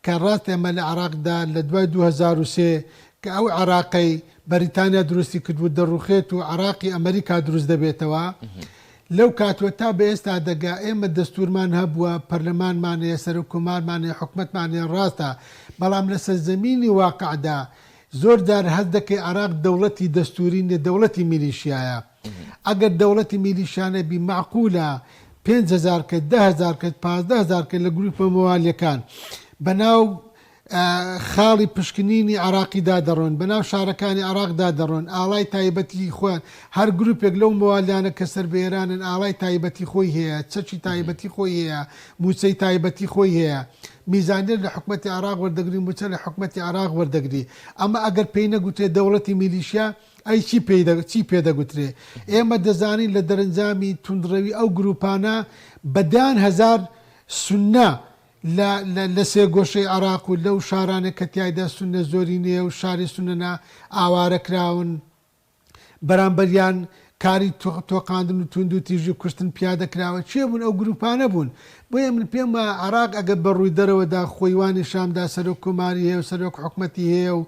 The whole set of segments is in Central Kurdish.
کە ڕاستە ئێمە لە عێراقدا لە دوای 2003 کە ئەو عێراقەی بەریتانیا دروستی کردبوو دەڕوخێت و عێراقی ئەمریکا دروست دەبێتەوە، لەو کاتوە تا بە ئێستا دەگا ئێمە دەستورمان هەبووە، پەرلەمانمان هەیە، سەرۆک کۆمارمان هەیە، حکومەتمان هەیە ڕاستە، بەڵام لە سەرزەمینی واقعدا زۆر جار هەست دەکەی عێراق دەوڵەتی دەستوری نیە دەوڵەتی میلیشیایە. ئەگەر دەوڵەتی میلیشیا نەبی مەعقولە 5000 کەس، 10,000 کەس، 15,000 کەس لە گروپە موالیەکان بەناو خاڵی پشکنینی عێراقیدا دەڕۆن، بەناو شارەکانی عێراقدا دەڕۆن، ئاڵای تایبەتی خۆیان، هەر گروپێک لەو موالیانە کە سەر بە ئێرانن ئاڵای تایبەتی خۆی هەیە، چەکی تایبەتی خۆی هەیە، مووچەی تایبەتی خۆی هەیە، میزانیەت لە حکومەتی عێراق وەردەگری، مووچە لە حکومەتی عێراق وەردەگری. ئەمە ئەگەر پێی نەگوترێ دەوڵەتی میلیشیا، ئەی چی پێی چی پێ دەگوترێ؟ ئێمە دەزانین لە دەرەنجامی توندڕەوی ئەو گروپانە بە دەیان هەزار سوننە لە لە لە سێگۆشەی عێراق و لەو شارانەی کە تیایدا سوننە زۆرینەیە و شاری سوننەنە ئاوارە کراون، بەرامبەریان کاری تۆقاندن و توندوتیژی و کوشتن پیادە کراوە، کێ بوون ئەو گروپانە بوون؟ بۆیە من پێم وایە عێراق ئەگەر بە ڕووی دەرەوەدا خۆی وا نیشان بدا سەرۆک کۆماری هەیە و سەرۆک حکومەتی هەیە و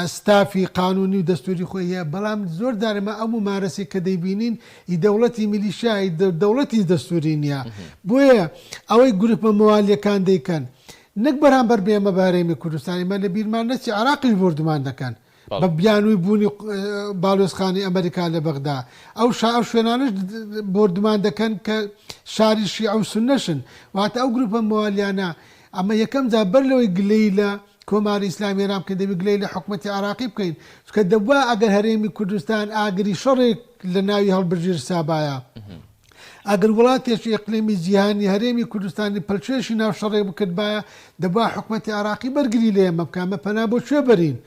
ستافی قانونی و دەستوری خۆی هەیە، بەڵام زۆر جار ئێمە ئەو مومارەسەی کە دەیبینین ئی دەوڵەتی میلیشیا ئی دەوڵەتی دەستوری نییە. بۆیە ئەوەی گروپە موالیەکان دەیکەن نەک بەرامبەر بە ئێمە بە هەرێمی کوردستان، ئێمە لە بیرمان نەچێ عێراقیش بۆردومان دەکەن بە بیانووی بوونی باڵیۆزخانەی ئەمەریکا لە بەغدا. ئەو شا ئەو شوێنانەش بۆردومان دەکەن کە شاری شیعە و سوننەشن. واتە ئەو گروپە موالیانە ئەمە یەکەم جار بەر لەوەی گلەیی لە کۆماری ئیسلامی ئێران بکەین دەبێت گلەیی لە حکومەتی عێراقی بکەین چونکە دەبوا ئەگەر هەرێمی کوردستان ئاگری شەڕێک لە ناوی هەڵبگیرسابایە ئەگەر وڵاتێکی ئیقلیمی جیهانی هەرێمی کوردستانی پەلکێشی ناو شەڕێک بکردبایە دەبوا حکومەتی عێراقی بەرگری لە ئێمە بکا ئەمە پەنا بۆ کوێ بەرین؟